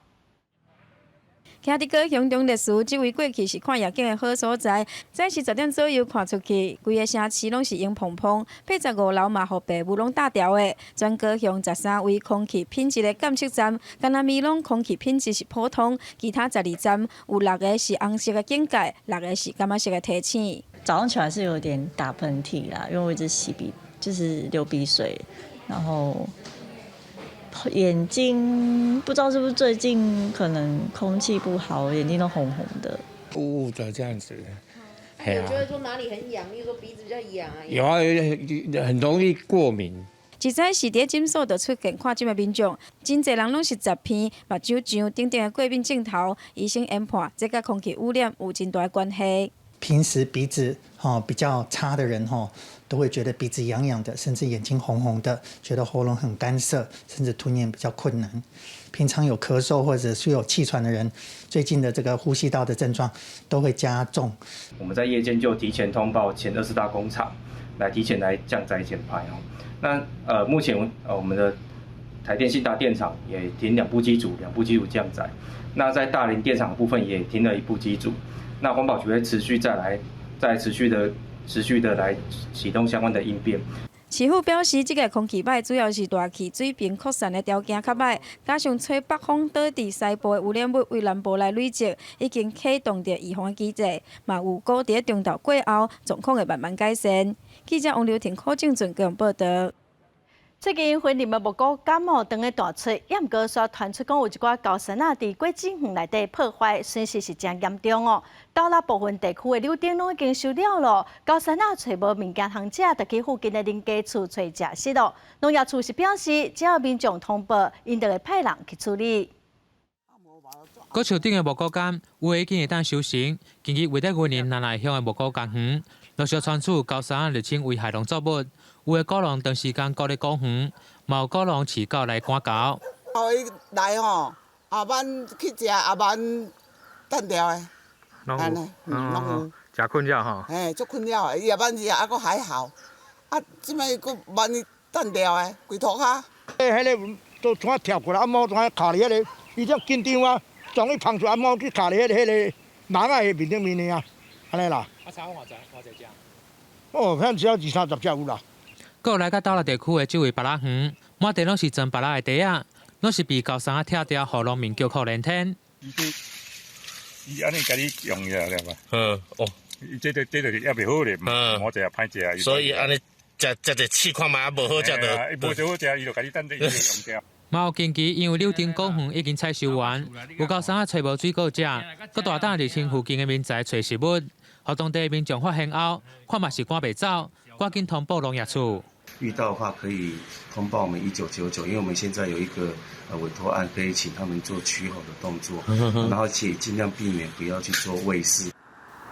徛佇高雄中壢市，這位過去是看夜景的好所在。早時10點左右看出去，規個城市攏是紅膨膨。85樓嘛，予白霧攏罩牢的。全高雄13位空氣品質的監測站，干焦美濃空氣品質是普通，其他12站有六个是紅色的警戒，六个是柑仔色的提醒。早上起來是有點打噴嚏啦，因為我一直吸鼻，就是流鼻水，然後。眼睛不知道是不是最近可能空氣不好，眼睛都紅紅的，霧霧的這樣子。有覺得說哪裡很癢，例如說鼻子比較癢啊？有啊，很容易過敏。一早時佇診所就出現看診的民眾，真濟人攏是雜鼻、目睭脹等等的過敏症頭。醫生研判，這佮空氣污染有真大的關係。平時鼻子吼比較差的人吼，都會覺得鼻子癢癢的，甚至眼睛紅紅的，覺得喉嚨很乾澀，甚至吞嚥比較困難。平常有咳嗽或者是有氣喘的人，最近的這個呼吸道的症狀都會加重。我們在業間就提前通報前20大工廠，來提前來降載減排哦。那目前我們的台電興達電廠也停兩部機組，兩部機組降載。那在大林電廠部分也停了一部機組。那環保局會持續再來，再持續的、持續的來啟動相關的應變。市府表示，這个空氣䆀主要是大氣水平擴散的條件較䆀，加上吹北風導致西部的污染物對南部來累積，已經啟動著預防機制，嘛預估佇中晝過後狀況會慢慢改善。記者王劉婷、柯正俊報道。最近雲林的木瓜柑哦，當咧大出，也毋過煞傳出講有一寡高山仔佇果子園內底破壞，損失是誠嚴重哦。斗六部分地區的柳丁攏已經收了囉，高山仔揣無物件通食，就去附近的人家厝揣食食囉。農業處是表示，只要民眾通報，𪜶就會派人去處理。果樹頂的木瓜柑有的已經會當收成，近日位佇雲林南內鄉的木瓜柑園，陸續傳出高山仔入侵危害農作物。有的果農長時間顧咧果園，嘛有果農飼狗來趕猴。哦，伊來吼，後晚去食，後晚單調的。攏有，攏有。誠困擾吼。嘿，足困擾的，伊夜晚食猶閣還好，啊，這擺閣萬一彈掉的，規塗跤。欸，彼个都怎啊跳過來，啊毛怎啊卡佇彼个，伊這緊張啊，將伊放出啊毛去卡佇彼个彼个網仔的面頂面爾，按呢啦。啊，採偌濟偌濟隻？哦，反正只要二三十隻有啦。閣有來到斗六地區的這位芭樂園，滿地攏是裝芭樂的袋仔，攏是被高山仔拆掉，予農民叫苦連天。伊按呢共你用起來嘛？嗯，哦，伊這個這就是猶袂好咧，無食歹食。所以按呢食食者試看覓，無好食就。無就好食，伊就共你等者伊就用掉。嘛有近期因為柳丁果園已經採收完，有高山仔揣無水果食，閣大膽入侵附近的民宅揣食物，予當地民眾發現後，看嘛是趕袂走，趕緊通報農業處。遇到的話可以通報我們1999，因為我們現在有一個委託案，可以請他們做驅猴的動作，然後且盡量避免不要去做餵飼。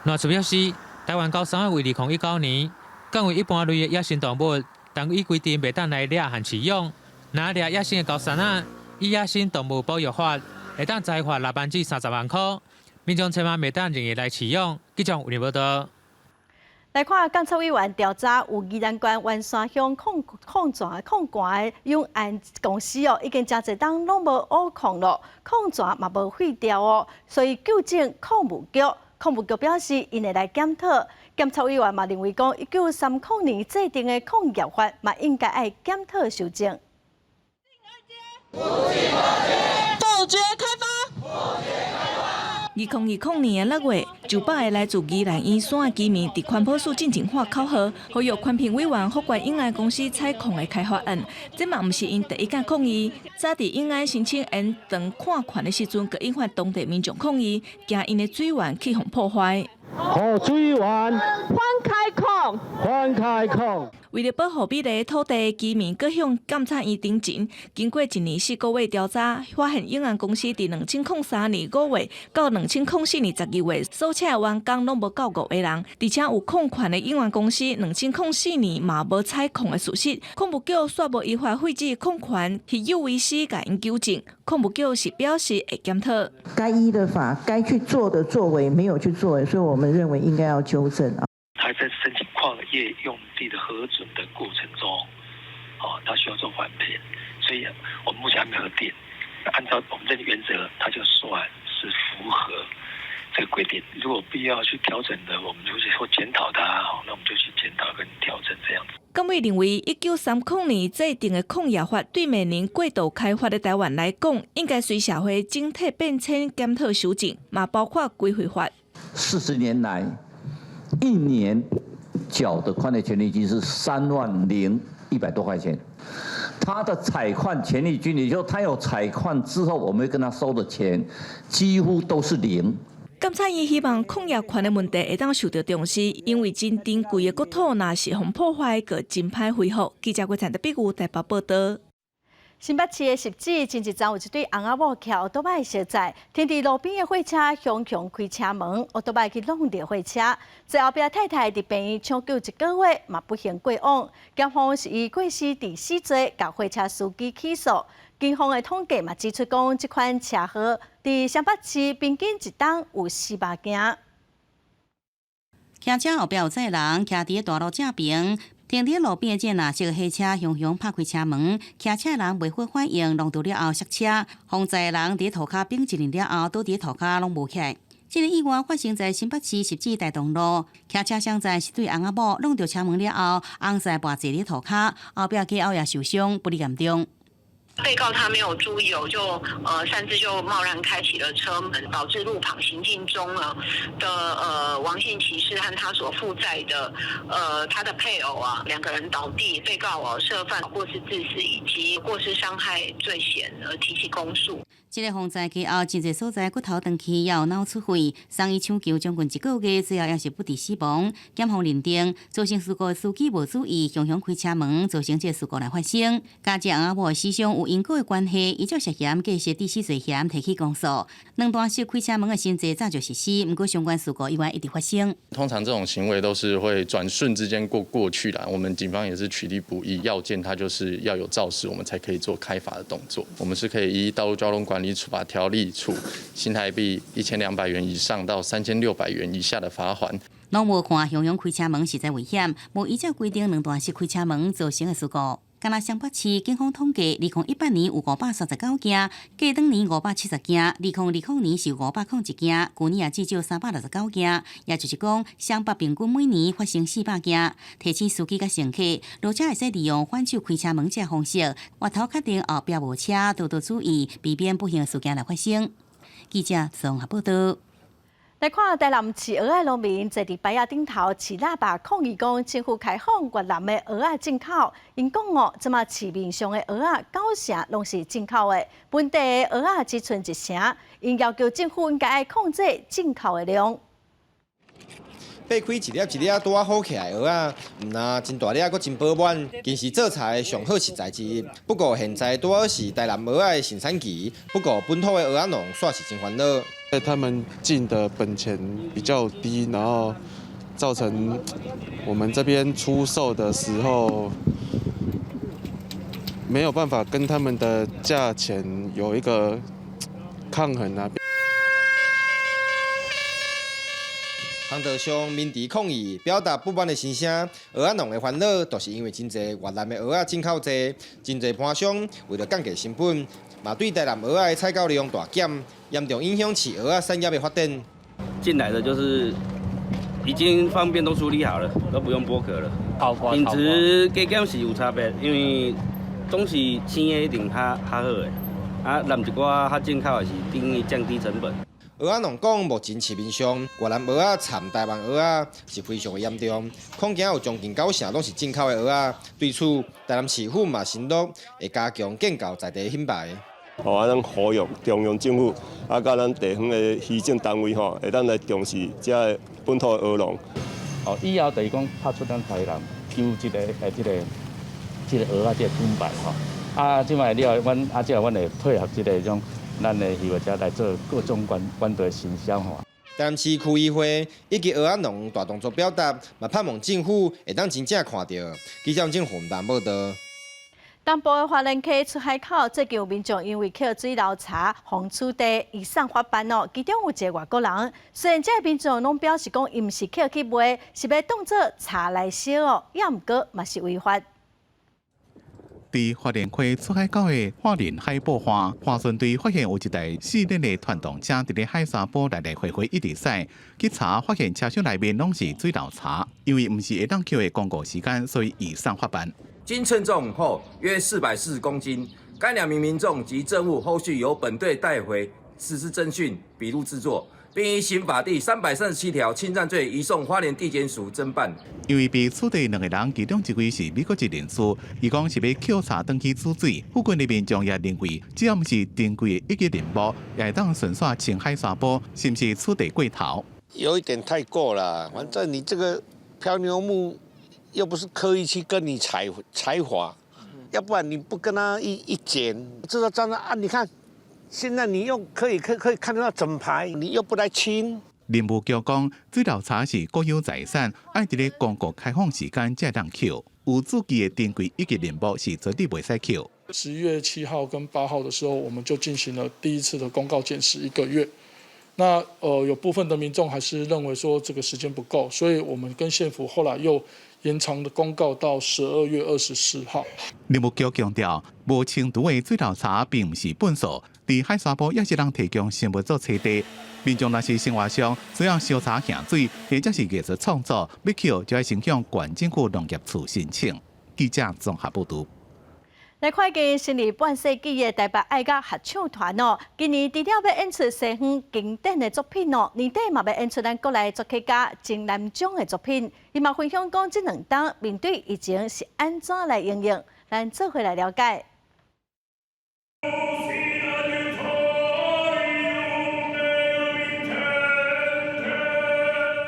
賴處表示，台灣高山仔為2019年，降為一般類的野生動物，但依規定袂當來掠和飼養。若掠野生的高山仔，依野生動物保育法，會當裁罰6萬至30萬箍。民眾千萬袂當任意來飼養。記者吳報道。來看監察委員調查，有宜蘭縣員山鄉礦礦泉礦泉的永安公司哦，已經誠濟冬攏無挖礦咯，礦泉嘛無廢掉哦，所以糾正礦務局，礦務局表示，𪜶會來檢討。監察委員嘛認為講，1930年制定的礦業法嘛應該愛檢討修正。杜絕開發。2020年的6月，900个來自宜蘭員山的居民佇環保署進前喊口號，呼籲環評委員覆決永安公司採礦的開發案。這嘛毋是𪜶第一擺抗議，早佇永安申請延長礦權的時陣，就引發當地民眾抗議，驚𪜶的水源去予破壞。予水源，反開礦，反開礦。為著保護美麗土地，居民閣向監察院陳情。經過一年4個月調查，發現永安公司佇2003年5月到2004年12月所請的員工攏無夠五個人，而且有礦權的永安公司2004年嘛無採礦的事實。礦務局煞無依法廢止礦權，是 UVC 共𪜶糾正。礦務局是表示會檢討。該依的法，該去做的作為沒有去做，所以我們認為應該要糾正啊。他在申請礦業用地的核准的過程中，哦，他需要做環評，所以我們目前還沒核定。按照我們這個原則，他就算是符合這個規定。如果必要去調整的，我們就去或檢討它，好，那我們就去檢討跟調整這樣子。監委認為，1930年制定的礦業法對面臨過度開發的台灣來講，應該隨社會整體變遷檢討修正，嘛包括規劃法。 40年來，一年繳的礦業權利金是30,100多塊錢。他的採礦權利金，也就是他有採礦之後，我們會跟他收的錢，幾乎都是零。監察院希望礦業權的問題會當受到重視，因為真珍貴的國土若是予破壞，閣真歹恢復。記者郭陳德碧台北報道。新北市的汐止前一陣有一對翁仔某騎歐多擺相載，停佇路邊的貨車雄雄開車門，歐多擺去挵著貨車，最後壁太太佇病院搶救一個月，嘛不幸過往。檢方是以過失致死罪，共貨車司機起訴。警方的統計嘛指出講，這款車禍佇雙北市平均一冬有400件。騎車後壁有載人，徛佇大路正邊。停佇路邊的這藍色貨車，雄雄拍開車門，騎車人袂發反應，挵著了後剎車，予載人佇塗跤反一輪了後，倒佇塗跤攏無起來。這個意外發生在新北市汐止大同路，騎車相載是對翁仔某，挵著車門了後，翁婿跋坐佇塗跤，後壁駕後也受傷，不利嚴重。被告他沒有注意哦，就擅自就貿然開啟了車門，導致路旁行進中啊的王姓騎士和他所負載的他的配偶啊兩個人倒地，被告哦涉犯過失致死以及過失傷害罪嫌而提起公訴。這個風災過後，真濟所在骨頭斷去，也有腦出血，送醫搶救將近一個月，最後也是不治死亡。檢方認定造成事故的司機無注意，雄雄開車門，造成這個事故來發生。加上翁仔某的死傷有因果的關係，依照涉嫌過失致死罪嫌提起公訴。兩段式開車門的新制早就實施，毋過相關事故依然一直發生。通常這種行為都是會轉瞬之間過去啦。我們警方也是取締不易，要件它就是要有肇事，我們才可以做開罰的動作。我們是可以依道路交通管理處罰條例處新台幣1200元以上到3600元以下的罰鍰。攏無看雄雄開車門實在危險，無依照規定兩段式開車門造成的事故。敢若雙北市警方統計，2018年有539件，過兩年570件，2020年是501件，舊年也至少369件，也就是講，雙北平均每年發生400件。提醒司機佮乘客，落車會使利用反手開車門這方式，越頭確定後壁無車，多多注意，避免不幸事件來發生。記者綜合報道。來看台南飼蚵仔農民坐佇牌仔頂頭飼喇叭抗議，講政府開放越南的蚵仔進口。𪜶講哦，這馬市面上的蚵仔九成攏是進口的，本地的蚵仔只賰一成。𪜶要求政府應該愛控制進口的量。擘開一粒一粒拄仔好起來的蚵仔，毋但真大粒，閣真飽滿，真是做菜上好食材之一。不過現在拄好是台南蚵仔的盛產期，不過本土的蚵仔農煞是真煩惱。他們進的本錢比較低，然後造成我們這邊出售的時候沒有辦法跟他們的價錢有一個抗衡啊。巷道上民佇抗議，表達不滿的心聲。蚵仔農的煩惱，就是因為真濟越南的蚵仔進口濟，真濟盤商為了降低成本，嘛對台南蚵仔的採購量大減，嚴重影響飼蚵仔產業的發展。進來的就是已經方便都處理好了，都不用剝殼了。品質加減是有差別，因為總是生的一定較較好的，啊，攬一寡較進口的是等於降低成本。蚵仔農講，目前市面上越南蚵仔摻台灣蚵仔是非常的嚴重，恐驚有將近九成攏是進口的蚵仔。對此，台南市府嘛承諾會加強建構在地品牌。吼，啊，咱呼籲中央政府啊，佮咱地方的漁政單位吼，會當來重視這个本土的蚵農。哦，以後就是講拍出咱台南優質的誒，這個蚵仔這個品牌吼。啊，這擺了，阮啊，這阮會配合這個種。咱的漁業者來做各種管管道的行銷吼。台南市區議會以及蚵仔農大動作表達，嘛盼望政府會當真正看著。記者政府報道。東部的花蓮溪出海口，最近有民眾因為抾水流柴，予取締移送法辦哦。其中有一個外國人，雖然這个民眾攏表示講，伊毋是抾去賣，是欲當做柴來燒哦，也毋過嘛是違法。佇花蓮溪出海口的花蓮海埔岸，帆船隊發現有一台四輪的傳動車佇咧海沙埔來來回回一直駛，去查發現車廂內面攏是水流柴，因為毋是會當抾的公告時間，所以移送法辦。經稱重後約440公斤，該兩名民眾及證物後續由本隊帶回實施偵訊筆錄製作。並依刑法第337條侵佔罪移送花蓮地檢署偵辦。因為被取締兩個人，其中一位是美國籍人士，伊講是欲抾柴轉去煮水。附近的民眾也認為，只要毋是珍貴的一級林木，也會當順紲清海沙埔，是毋是取締過頭？有一點太過了，反正你這個漂流木又不是刻意去跟你採採伐，要不然你不跟他一撿，這個真的啊，你看。現在你又可以看得到整排，你又不來清。林務局講，水流柴是國有財產，愛佇咧公告開放時間才當抾。有註記的珍貴一級林木是絕對袂使抾。 11月7號跟8號的時候，我們就進行了第一次的公告檢視一個月。那有部分的民眾還是認為說這個時間不夠，所以我們跟縣府後來又延長的公告到12月24號。林務局強調，無清除的水流柴並毋是糞掃，佇海沙埔也是通提供生物做炊地。民眾若是生活上需要燒柴行水，或者是藝術創作，欲抾就愛先向縣政府農業處申請。記者綜合報導。來看見成立半世紀的台北愛樂合唱團哦，今年除了欲演出西方經典的作品哦，年底嘛欲演出咱國內作曲家鄭南榕的作品。伊嘛分享講，這兩冬面對疫情是按怎來應用，咱做伙來了解。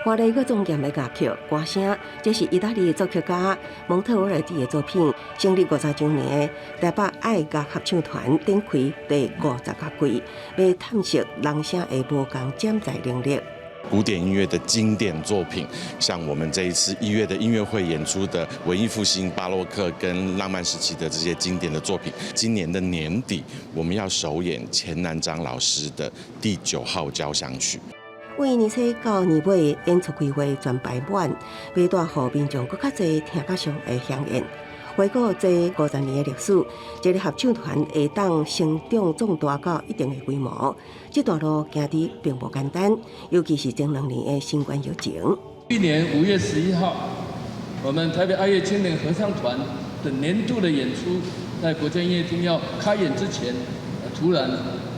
華麗閣莊嚴的樂曲歌聲，這是意大利作曲家蒙特威爾第的作品。成立50週年的台北愛樂合唱團展開第50個季，欲探索人聲的無仝潛在能力。古典音樂的經典作品，像我們這一次1月的音樂會演出的文藝復興、巴洛克跟浪漫時期的這些經典的作品。今年的年底，我們要首演錢南章老師的第9號交響曲。為年初到年尾演出規劃全排滿，欲帶予民眾閣較濟聽覺上的饗宴。回顧這50年的歷史，這个合唱團會當成長壯大到一定的規模，這段路行得並無簡單，尤其是前兩年的新冠疫情。去年5月11號，我們台北愛樂青年合唱團的年度的演出，在國家音樂廳要開演之前，突然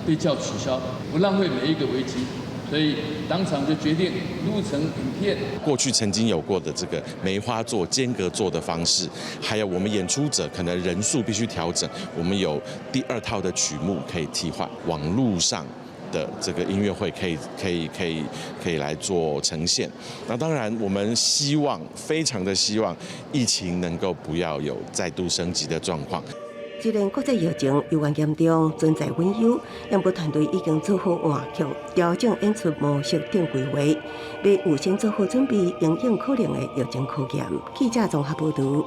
被叫取消，不浪費每一個危機。所以當場就決定錄成影片。過去曾經有過的這個梅花座、間隔座的方式，還有我們演出者可能人數必須調整，我們有第二套的曲目可以替換，網路上的這個音樂會可以來做呈現。那當然，我們希望非常的希望疫情能夠不要有再度升級的狀況。雖然國際疫情猶原嚴重，存在隱憂，不過團隊已經做好換曲、調整演出模式等規劃，欲預先做好準備，因應可能的疫情考驗。記者綜合報導。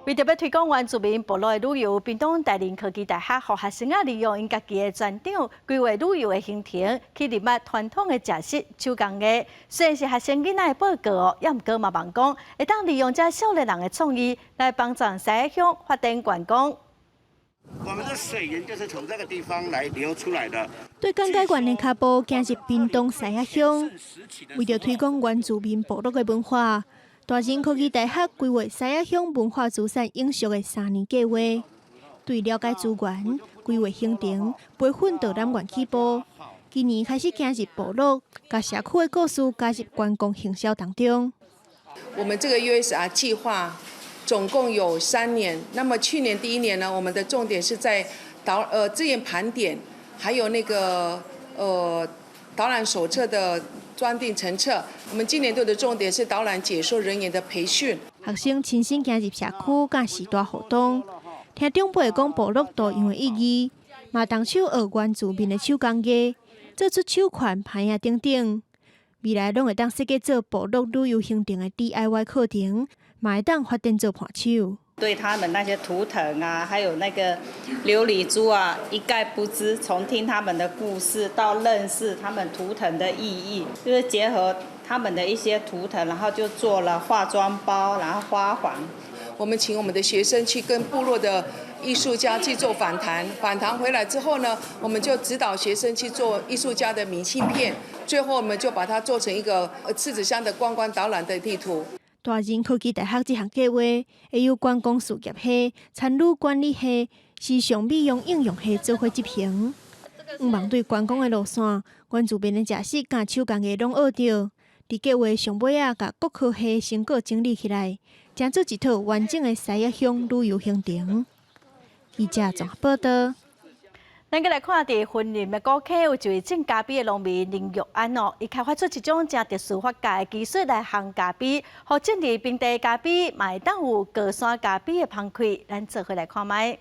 為著欲推廣原住民部落的旅遊，屏東大林科技大學予學生仔利用𪜶家己的專長，規劃旅遊的行程，去認捌傳統的食食手工藝。雖然是學生囡仔的報告哦，猶毋過嘛望講，會當利用這少年人的創意來幫助獅仔鄉發展觀光。我們的水源就是從這個地方來流出來的。對講解員的跤步行入屏東獅仔鄉，為著推廣原住民部落的文化，大仁科技大學規劃獅仔鄉文化資產永續的3年計劃，對了解資源、規劃行程、培訓導覽員起步，今年開始行入部落，共社區的故事加入觀光行銷當中。我們這個 USR 計劃總共有3年，那麼去年第一年呢，我們的重點是在資源盤點，還有那個導覽手冊的裝訂成冊。我們今年度的重點是導覽解說人員的培訓。學生親身行入社區，佮時代互動，聽長輩講部落圖樣的意義，嘛動手學原住民的手工藝，做出手環、牌仔等等。未來攏會當設計做部落旅遊行程的 DIY 課程，嘛會當發展做伴手。對他們那些圖騰啊，還有那個琉璃珠啊，一概不知。從聽他們的故事到認識他們圖騰的意義，就是結合他們的一些圖騰，然後就做了化妝包，然後花環。我們請我們的學生去跟部落的藝術家去做訪談，訪談回來之後呢，我們就指導學生去做藝術家的明信片，最後我們就把它做成一個赤子鄉的觀光導覽的地圖。大仁科技大學這項計劃會由觀光事業系、餐旅管理系、時尚美容應用系做伙執行。向望對觀光的路線、原住民的食食佮手工藝攏學著，佇計劃上尾仔，共各科系成果整理起來，成做一套完整的獅仔鄉旅遊行程。記者綜合報導。咱閣來看，佇雲林的古坑有一位種咖啡的農民林玉安哦，伊開發出一種誠特殊發酵的技術來烘咖啡，予種佇平地咖啡嘛會當有高山咖啡的芳氣。咱做伙來看覓。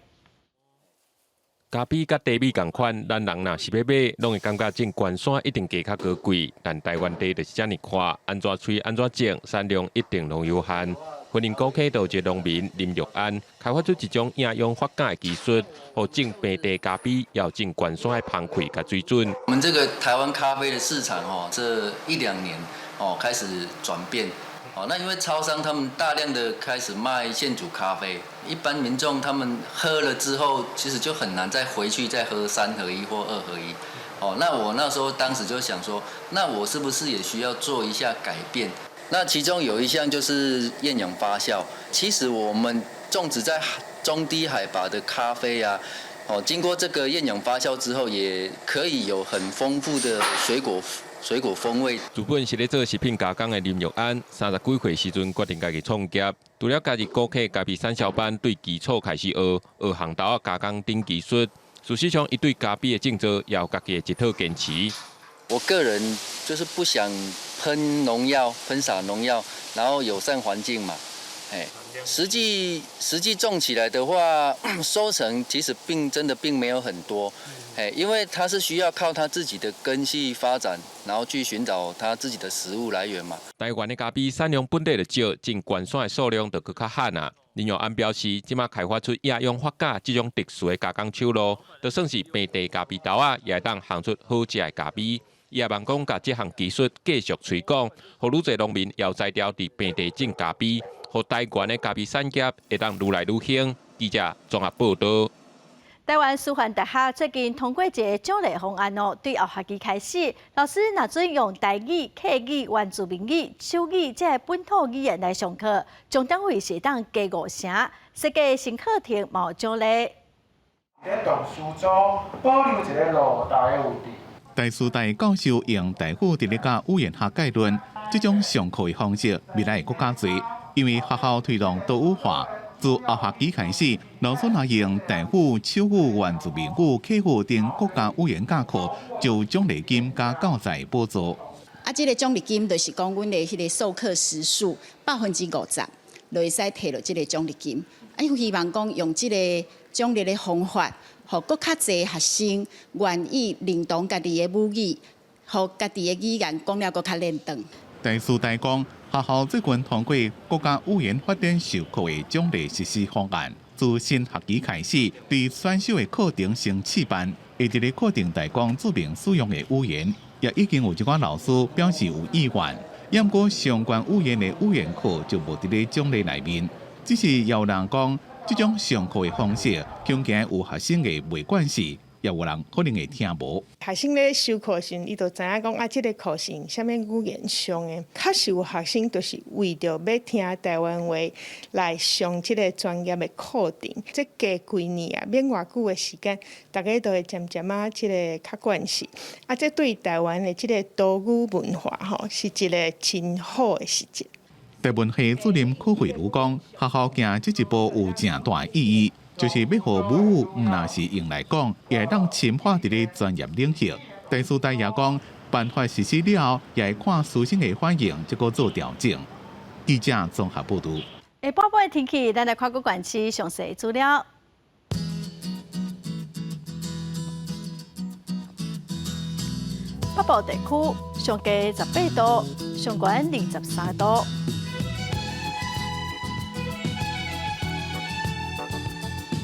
咖啡佮茶米仝款，咱人若是欲買，攏會感覺種懸山一定價較高貴。但台灣地就是遮爾闊，按怎吹按怎種，產量一定攏有限。雲林古坑就有一个農民林玉安，開發出一種厭氧發酵的技術，予種平地咖啡也有種懸山的芳氣佮水準。我們這個台灣咖啡的市場哦，這一兩年哦開始轉變。哦，那因為超商他們大量的開始賣現煮咖啡，一般民眾他們喝了之後，其實就很難再回去再喝三合一或二合一。哦，那我那時候當時就想說，那我是不是也需要做一下改變？那其中有一項就是厭氧發酵。其實我們種植在中低海拔的咖啡啊，哦，經過這個厭氧發酵之後，也可以有很豐富的水果風味。原本是咧做食品加工的林玉安，30幾歲時陣決定家己創業。除了加入古坑咖啡產銷班，對基礎開始學，學烘豆仔加工等技術。事實上，伊對咖啡的種植也有家己的一套堅持。我個人就是不想噴農藥、噴灑農藥，然後友善環境嘛。哎，實際種起來的話，收成其實並真的並沒有很多。哎，因為它是需要靠它自己的根系發展，然後去尋找它自己的食物來源嘛。台灣的咖啡產量本底就少，種懸山的數量就閣較罕啊。林玉安表示，這馬開發出厭氧發酵這種特殊的加工手路，就算是平地咖啡豆仔，也會當烘出好食的咖啡。伊也望講，共這項技術繼續推廣，予愈濟農民有才調佇平地種咖啡，予台灣的咖啡產業會當愈來愈興。記者綜合報導。台灣師範大學最近通過一个獎勵方案哦，對後學期開始，老師若準用台語、客語、原住民語、手語這个本土語言來上課，終點費是會當加五成，設計新課程嘛有獎勵。佇董事中保留一个露台的位置。台師大教授用台語佇咧教語言學概論，這種上課的方式未來會閣較濟，因為學校推動多語化。自後學期開始，老師若用台語、手語、原住民語、客語等國家語言教課，就有獎勵金佮教材補助。啊，這个獎勵金就是講，阮的彼个授課時數50%，就會使提著這个獎勵金。啊，希望講用這个獎勵的方法，予閣較濟學生願意認同家己的母語，予家己的語言講了閣較輪轉。台師大講，學校最近通過國家語言發展授課的獎勵實施方案，自新學期開始，對選修的課程先試辦，會佇咧課程內講注明使用的語言，也已經有一寡老師表示有意願。毋過相關語言的語言課就無佇咧獎勵內面，只是也有人講，這種上課的方式，恐驚有學生會袂慣勢。也有人可能會聽無。學生咧修課時，伊就知影講啊，這个課是用啥物語言上的。確實有學生就是為著欲聽台灣話來上這个專業的課程。這過幾年啊，免偌久的時間，大家都會漸漸仔這个較慣勢。啊，這對台灣的這个多語文化吼，是一个真好的實踐。台文系主任柯慧茹講，學校行這一步有誠大意義。就是欲予母語，毋但是用來講，也會當深化佇咧專業領域。台師大也講，辦法實施了後，也會看師生的反應，才閣做調整。記者綜合報導。下半晡的天氣，咱來看各縣市詳細資料。北部地區上低18度，上懸23度。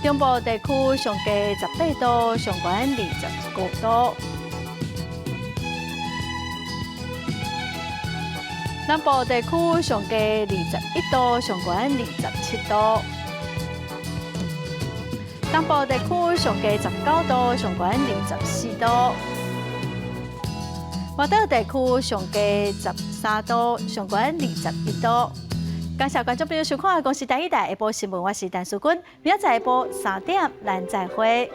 中部地區上低18度，上懸25度。南部地區上低21度，上懸27度。東部地區上低19度，上懸24度。外島地區上低13度，上懸21度。感謝觀眾朋友收看《公視台語台》下晡新聞，我是陳淑君，明仔載下晡3點，咱再會。